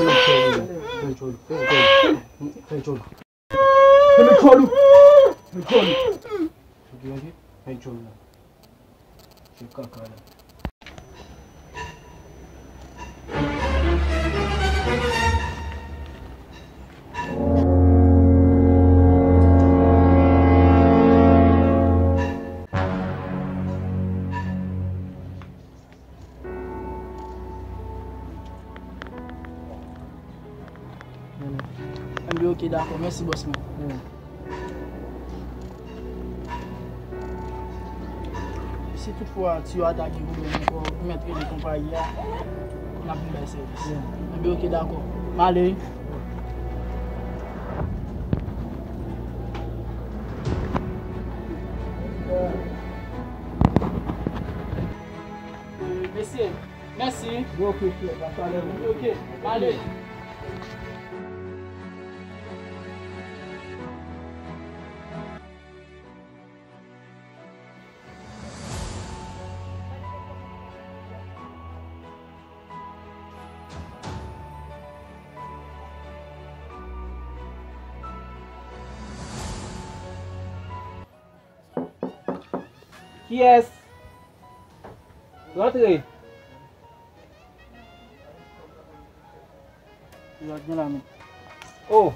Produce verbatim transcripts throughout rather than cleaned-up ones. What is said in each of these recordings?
Fè tchòl, fè tchòl, fè tchòl. Fè tchòl. Fè tchòl. Fè tchòl. Ok, ok. Fè tchòl la. Se kaka la. Enben, ok, dakò. Mèsi, bòs mwen. Si toutfwa Tiyo a ta gen pwoblèm ankò, ou mèt rele konpayi a, n ap vin bay sèvis. Enben, ok, dakò. M ale wi. Mesye, mèsi. Ok, frè, pa pale. Ok, ale. Kiyès? Rantre. Yo, gen la, men. Oh,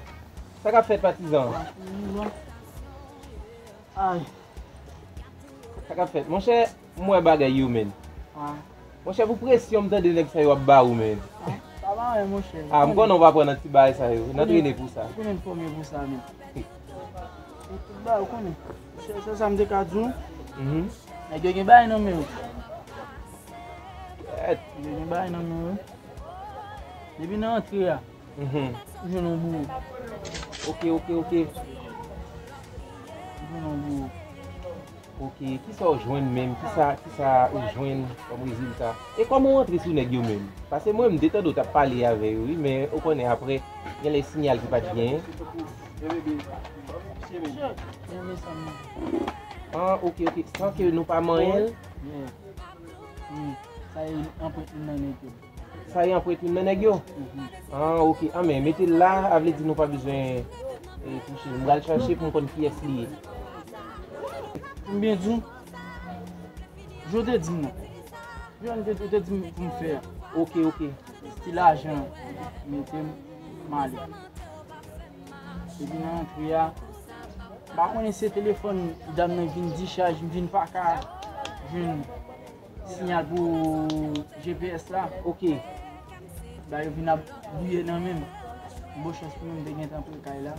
sa k ap fèt, patizan? Ay. Sa k ap fèt? Monchè, m wè bagay yo, men. Ah. Monchè, pou presyon m tande nèg sa yo ap ba ou, men. Ah, sa pa anyen, monchè. Ah, m konnen w pa pran nan ti bagay sa yo. N antrene pou sa. Ou konnen n fòme pou sa, men. Tout bagay, ou konnen. Se, se sa m te ka di w. Mhm. Nèg yo gen bagay nan men yo. Kèt. Nèg yo gen bagay nan men yo. Depi nan antre a, mhm, ou jwenn yon bouro. Ok, ok, ok. Ou jwenn yon bouro. Ok, kisa w jwenn menm? Kisa, kisa ou jwenn kòm rezilta? E kòman w antre sou nèg yo menm? Paske mwen, m te tande w t ap pale avè yo, wi, men ou konnen apre, gen lè sinyal ki pa t genyen. Ah, ok, ok. San ke nou pa manyen l? Yeah. Wi, sa e anprent youn nan nèg yo. Sa e anprent youn nan nèg yo? Mhm. Ah, ok. Ah, men mete l la, a vle di nou pa bezwen, eh, touche l. M pral chache pou m konn kiyès li ye. Pou m byen di w, jan w te di m nan. Jan w te, te di m pou m fè a. Ok, ok. Ti lajan, mete m, m ale. Epi nan antre a, m pa konnen se telefòn dam nan vin dichaj, m vin pa ka jwenn sinyal pou G P S la. Ok. Ba yo vin ap bouye nan men m. Bon chans pou mwen, m te gentan pre kay la.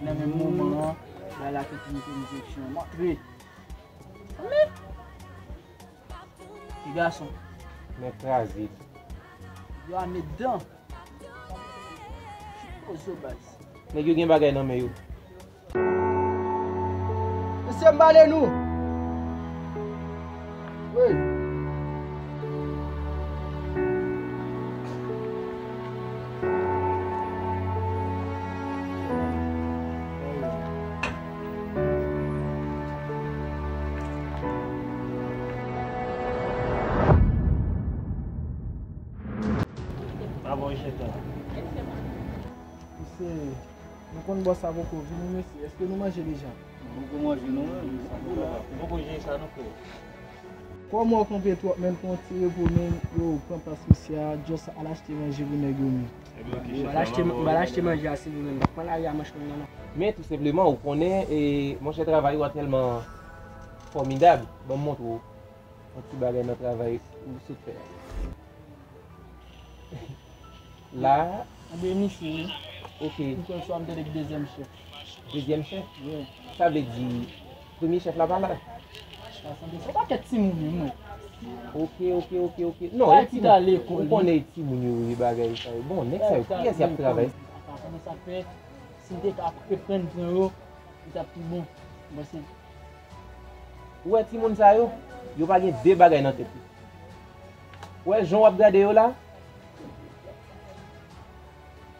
Nan menm moman an, ba la te fin mete m direksyon. M antre. Ti gason. Men kraze. Yo a met dan. Poze yo baz. Nèg yo gen bagay nan men yo. Mesye, m bale nou. Wi. Misye, nou konn bòs la poko vini, mesye. Èske nou manje deja? Nou poko manje, non. Nou poko jere sa, non, frè. Kòman w kanpe twòp, menm pran yon ti repo, menm yo pran plas misye a, just al achte manje pou nèg yo, men. M al achte, m al achte manje a, silvouplè, men. Pran lari a manch mwen nan, non. Men tou senpleman, ou konnen, e, monchè, travay ou a tèlman fòmidab. Ban m montre w yon ti bagay nan travay ou sot fè a. La. Anben, misye, wi. Ok. M kwè swa m tande k dezyèm chèf. Dezyèm chèf? Wi. Sa vle di, premye chèf la pa la? Sa sanble se yon pakèt timoun, wi, mwen. Ok, ok, ok, ok. Non, e timoun. Ou konnen e timoun yo, e bagay sa yo. Bon, nèg sa yo, kiyès y ap travay? Sa konnen sa k fè, si m te ka reprann pran yo, li t ap pi bon. Bon, se Ou wè timoun sa yo, yo pa gen de bagay nan tèt yo. Ou wè jan w ap gade yo la,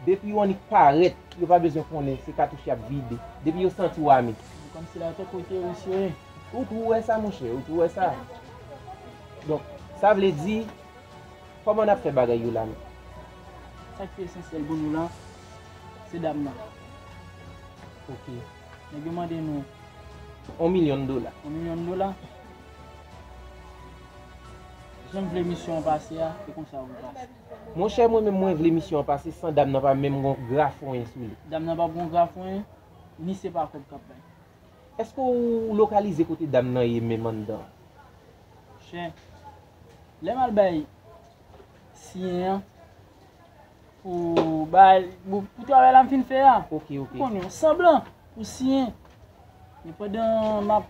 depi yo annik parèt, yo pa bezwen konnen se katouch y ap vide. Depi yo santi w ame. Kòmsi la te kote yo, mesye. Ou tou wè sa, monchè, ou tou wè sa. Donk, sa vle di, kòman n ap fè bagay yo la menm? Sa ki esansyèl pou nou la, se dam nan. Ok. Nèg yo mande nou yon milyon dola. Yon milyon dola. Jan m vle misyon an pase a, se konsa pou l pase. Monchè, mwen menm mwen vle misyon an pase san dam nan pa menm gon grafon sou li. Dam nan p ap gon grafon, ni se pa kòb k ap bay. Èske w lokalize kote dam nan ye menm anndan? Chè, lè m al bay siyen an, pou bay, pou, pou travay la m fin fè a. Ok, ok. Ou konn yon sanblan pou siyen. Men pandan m ap,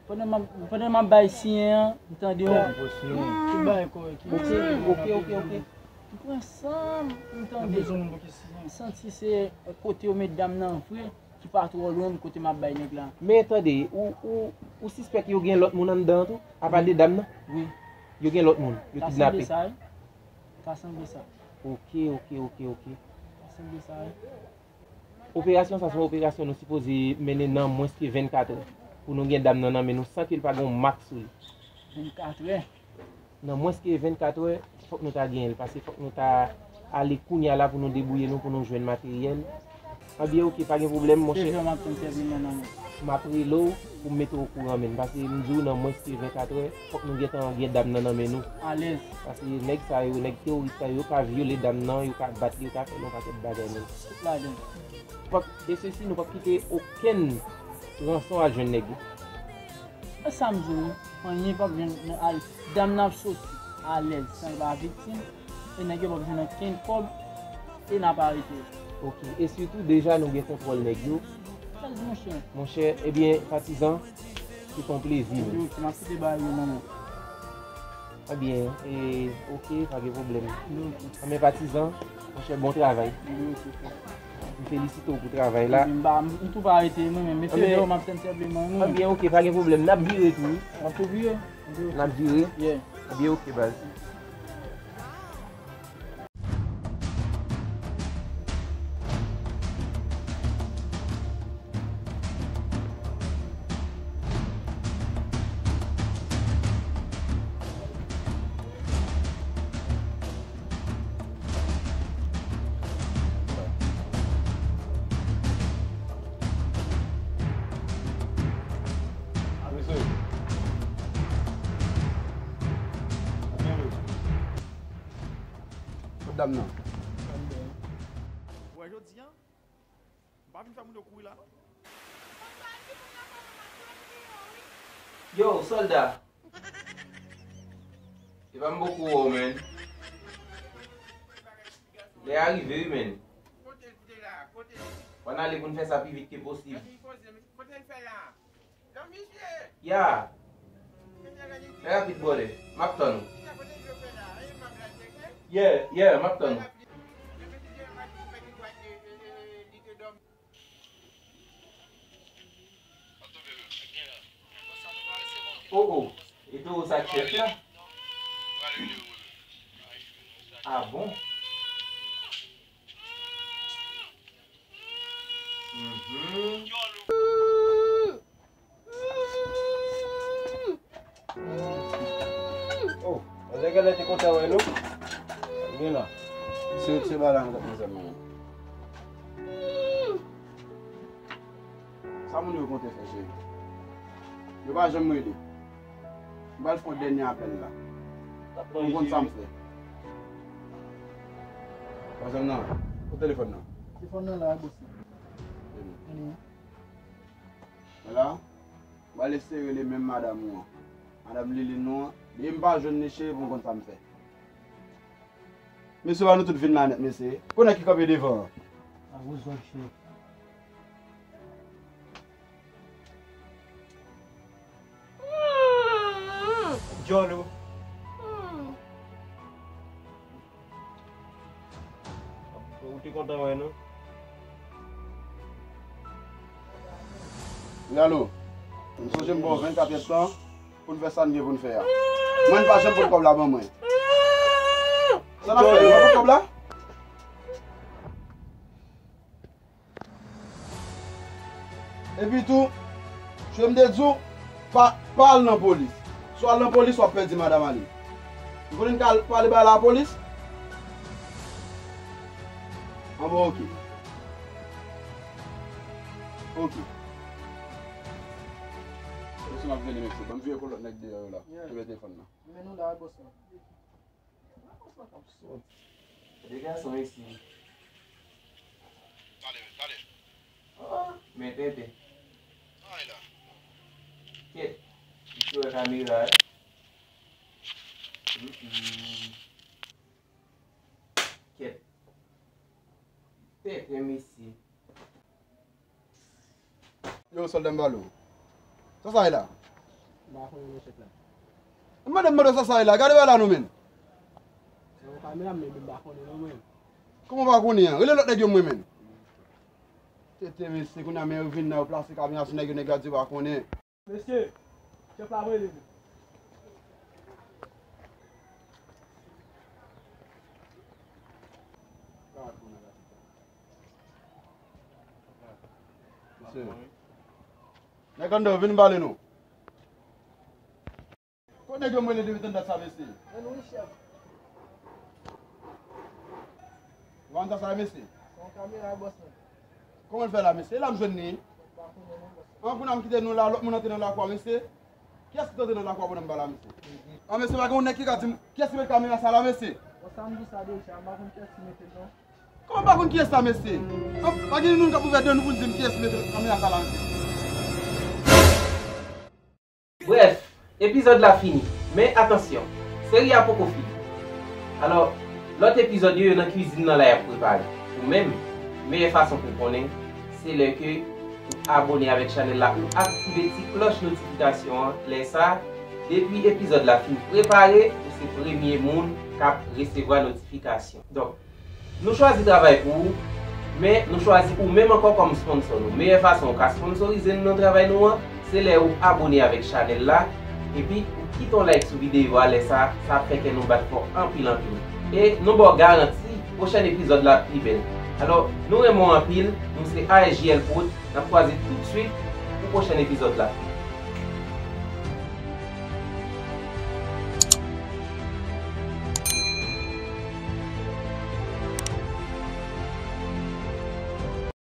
pandan m ap, pandan m ap bay siyen an, m tande yon... Pou siyen. Tout bagay kòrèk. Ok, ok, ok, ok. M pran san m, m tande. M santi se kote yo met dam nan vre ki pa twò lwen kote m ap bay nèg la. Men tande, ou, ou, ou sispèk yo gen lòt moun anndan an tou, apa de dam nan? Wi. Yo gen lòt moun, yo kidnape. Ta sanble sa, wi. Ta sanble sa. Ok, ok, ok, ok. Ta sanble sa, wi. Operasyon sa se yon operasyon nou sipoze mennen nan mwens ke vennkat è. Pou nou gen dam nan nan men nou san ke l pa gen yon mak sou li. Vennkat è? Nan mwens ke vennkat è, fòk nou ta genyen l, paske fòk nou ta ale kounye a la pou nou debouye nou, pou nou jwenn materyèl. Anben, ok, pa gen pwoblèm, monchè. M ap rele w pou m mete w okouran, menn, paske m di w nan mwens ke vennkat è, fòk nou gentan gen dam nan nan men nou. Alèz. Paske nèg sa yo, nèg teworis sa yo, yo ka vyole dam nan, yo ka bat li, yo ka fè yon pakèt bagay, menn. Tout ladan. Fòk, e sesi, nou p ap kite okenn ranson al jwenn nèg yo. E sa m di w, anyen p ap jwenn al, dam nan ap soti alèz san l pa viktim, e nèg yo p ap jwenn okenn kòb, e n ap arete yo. Ok, e sitou deja nou gen kontwòl nèg yo. Alèz, monchè. Monchè, ebyen, patizan, se t on plezi, men. Yo, m ap kite bagay yo nan men. Ebyen, e, ok, pa gen pwoblèm. Anben patizan, monchè, bon travay. M felisite w pou travay la. M pa, m tou pa rete non, men mesye yo, m ap tann senpleman nou. Ebyen, ok, pa gen pwoblèm. N ap vire tou, wi. N ap tou vire? N ap vire? Yeah. Ebyen, ok, baz. Kot dam nan? Wè, jodi a, m pa vin fè moun yo kouri la, non. Yo, sòlda. Se pa m poko wè w, menn. Lè a rive, wi, menn. W ann ale pou n fè sa pi vit ke posib. Ya. Fè rapid, brother. M ap tann ou. Yeah, yeah, m ap tann ou. Oh, oh. E towo sa k chèf la? Ah bon? Mhm. Oh, manzè genlè te kontan wè nou. Vin la. Se, se ba la, mezanmi. Sa moun yo konte fè, cheri? Yo pa janm rele. M pral fè yon dènye apèl la. Ou konn sa m fè. Pase m nan. Kot telefòn nan? Telefòn nan la, boss. Vini. Vini. Vwala. M pral eseye rele menm madanm ou an. Madanm Liline nou an. Depi m pa jwenn li, cheri, pou m konn sa m fè. Mesye, ba nou tout vin la nèt, mesye. Konnen ki kanpe devan an. A wouzòy, cheri. Djòl ou. Ou te kontan wè nou? Wi, alo. M sonje m ba w vennkat èdtan pou n fè sa n gen pou n fè a. Mwen, n pa janm pot kòb la ban mwen. Sa n ap fè, nou pa pot kòb la? Epi tou, jan m te di w, pa, pa al nan polis. Si w al nan polis, w ap pèdi madanm Aline. Ou konnen n ka al pale bagay la lapolis? An bon, oke. Oke. Mesye, m ap vini, mesye. Ban m veye pou lòt nèg deyò yo la. Yeah. Kenbe telefòn nan. Men nou la, bòs la. De gason isi. Pale, pale. Oh, men tenten. Ay la. Kèt. Misye wè kamera, eh. Mm-mm. Kèt. Tenten, mesye. Yo, sòlda, m pale w. Sa sa ye la? M pa konnen non, chèf la. M mande, m mande w sa sa ye la. Gade bagay la non, menn. Se yon kamera, men m pa konnen non, mwen. Kòman w pa konnen an? Rele lòt nèg yo, mwen, menn. Tenten, mesye, kounye a, men yo vin la, yo plase kamera sou nèg yo, nèg yo a di yo pa konnen. Mesye, chèf la ap rele nou. Mesye. Nèg anndan, vin pale nou. Kot nèg yo m rele depi tann dat sa, mesye? Ann wi, chèf. Ou pa konn sa sa ye, mesye? Se yon kamera, bòs mwen. Kòman l fè la, mesye? E la m jwenn li. M pa konnen non, bòs. An, kounye a m kite nou la, lòt moun antre nan lakou a, mesye. Kiyès ki t antre nan lakou a pandan m pa la, mesye? An, mesye, pa gen yon nèg ki ka di m kiyès ki met kamera sa la, mesye? Bon, sa m di sa deja, m pa konn kiyès ki mete l non. Kòman pa konn kiyès la, mesye? An, pa gen youn k ap ouvè de nou pou n di m kiyès ki mete kamera sa la, mesye? Brèf, epizòd la fini. Men atansyon, seri a poko fini. Alò, lòt epizòd yo, yo nan kwizin nan la y ap prepare. Ou menm, meyè fason pou w konnen, se lè ke ou abone avèk chanèl la, ou aktive ti klòch notifikasyon an. Lè sa, depi epizòd la fin prepare, ou se premye moun k ap resevwa notifikasyon. Donk, nou chwazi travay pou ou, men nou chwazi ou menm ankò kòm sponsò nou. Meyè fason ou ka sponsorize nou nan travay nou an, se lè ou abone avèk chanèl la, epi ou kite yon like sou videyo a, lè sa, sa ap fè kè nou bat fò anpil anpil. E nou ba w garanti, pwochèn epizòd la ap pi bèl. Alò, nou renmen w anpil, nou se A S J L Prod, n ap kwaze toutswit pou pwochèn epizòd la.